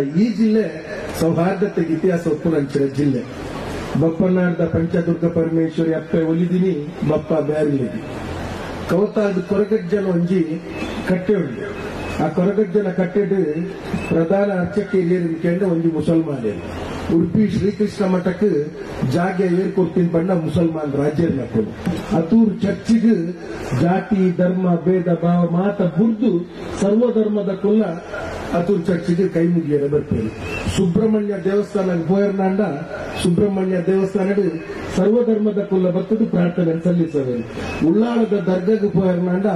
ಈ ಜಿಲ್ಲೆ ಸೌಹಾರ್ದತೆಗೆ ಇತಿಹಾಸ ಉಪ್ಪುನಂಚಿನ ಜಿಲ್ಲೆ. ಬಪ್ಪನಾಡ್ದ ಪಂಚದುರ್ಗ ಪರಮೇಶ್ವರಿ ಅಪ್ಪೆ ಒಲಿದಿನಿ ಬಪ್ಪ ಬ್ಯಾರಿಲಿದಿ. ಕವತಾದ ಕೊರಗಜ್ಜನ ಒಂಜಿ ಕಟ್ಟೆ ಉಂಡು. ಆ ಕೊರಗಜ್ಜನ ಕಟ್ಟೆಡ್ ಪ್ರಧಾನ ಅರ್ಚಕಿ ಕೇಂಡ ಒಂಜಿ ಮುಸಲ್ಮಾನೇರು. ಉಡುಪಿ ಶ್ರೀಕೃಷ್ಣ ಮಠಕ್ಕೆ ಜಾಗೆ ಏರ್ ಕೊಡ್ತೀನಿ ಬಣ್ಣ ಮುಸಲ್ಮಾನ್ ರಾಜ್ಯರ್ನಕ್ಕೂ. ಅತೂರು ಚರ್ಚಿಗೆ ಜಾತಿ ಧರ್ಮ ಭೇದ ಭಾವ ಮಾತ ಬುರ್ದು ಸರ್ವಧರ್ಮದ ಕುಲ್ಲ ಅತೂರು ಚರ್ಚಿಗೆ ಕೈ ಮುಗಿಯರ ಬರ್ತೇವೆ. ಸುಬ್ರಹ್ಮಣ್ಯ ದೇವಸ್ಥಾನ ಪೋಯರ್ನಾಂಡ ಸುಬ್ರಹ್ಮಣ್ಯ ದೇವಸ್ಥಾನದ ಸರ್ವಧರ್ಮದ ಕುಲ್ಲ ಬರ್ತದ್ದು ಪ್ರಾರ್ಥನೆ ಸಲ್ಲಿಸವೆ. ಉಳ್ಳಾಳದ ದರ್ಗಕ್ಕೆ ಪೋಯರ್ನಾಂಡ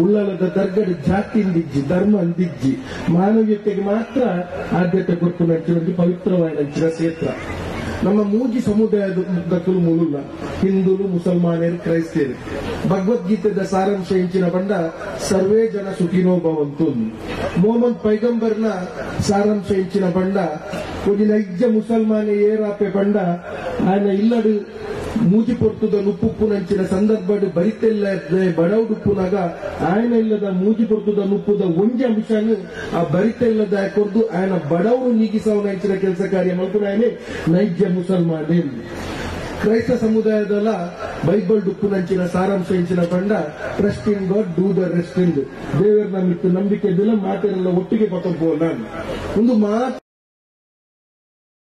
ಉಳ್ಳಾಳದ ದರ್ಗದ ಜಾತಿ ಅಂದಿಜ್ಜಿ, ಧರ್ಮ ಅಂದಿಜ್ಜಿ, ಮಾನವೀಯತೆಗೆ ಮಾತ್ರ ಆದ್ಯತೆ ಕೊಟ್ಟು ನಂಚಿನ ಪವಿತ್ರವಾದ ನಂಚಿನ ಕ್ಷೇತ್ರ. ನಮ್ಮ ಮೂಜಿ ಸಮುದಾಯದ ಮುಳುಲ್ಲ ಹಿಂದೂಲು, ಮುಸಲ್ಮಾನರು, ಕ್ರೈಸ್ತರು. ಭಗವದ್ಗೀತೆದ ಸಾರಾಂಶ ಇಂಚಿನ ಬಂಡ ಸರ್ವೇ ಜನ ಸುಖಿನೋ ಭವಂತು. ಮೊಹಮ್ಮದ್ ಪೈಗಂಬರ್ನ ಸಾರಾಂಶ ಇಂಚಿನ ಬಂಡ ಒಂಜಿ ನೈಜ ಮುಸಲ್ಮಾನ ಏರಾಪೆ ಬಂಡ ఆయన ಇಲ್ಲಡು ಮೂಜಿ ಪೊರ್ತುದ ನುಪ್ಪುಪ್ಪು ನಂಚಿನ ಸಂದರ್ಭ ಬರಿತೆಲ್ಲ ಬಡವುಡುಪ್ಪುನಾಗ ఆయన ಇಲ್ಲದ ಮೂಜಿ ಪೊರ್ತುದ ನುಪ್ಪುದ ಒಂಜಿ ಅಂಶನ ಆ ಬರಿತೆಲ್ಲದ ಕೊರ್ದು ఆయన ಬಡವರು ನೀಗಿಸವನ ಅಂಚಿನ ಕೆಲಸ ಕಾರ್ಯ ಮಲ್ಪುನಾಯನೆ ನೈಜ ಮುಸಲ್ಮಾನೆ. ಕ್ರೈಸ್ತ ಸಮುದಾಯದಲ್ಲ ಬೈಬಲ್ ಡುಪ್ಪುನಂಚಿನ ಸಾರಾಂಶ ಇಂಚಿನ ಬಂಡ trust in God do the rest in. ದೇವರ ನಮ್ಮಿತ್ತು ನಂಬಿಕೆ ದಿನ ಮಾತೆಲ್ಲ ಒಟ್ಟಿಗೆ ಪತ್ತೊಂದು ಒಂದು ಮಾತು.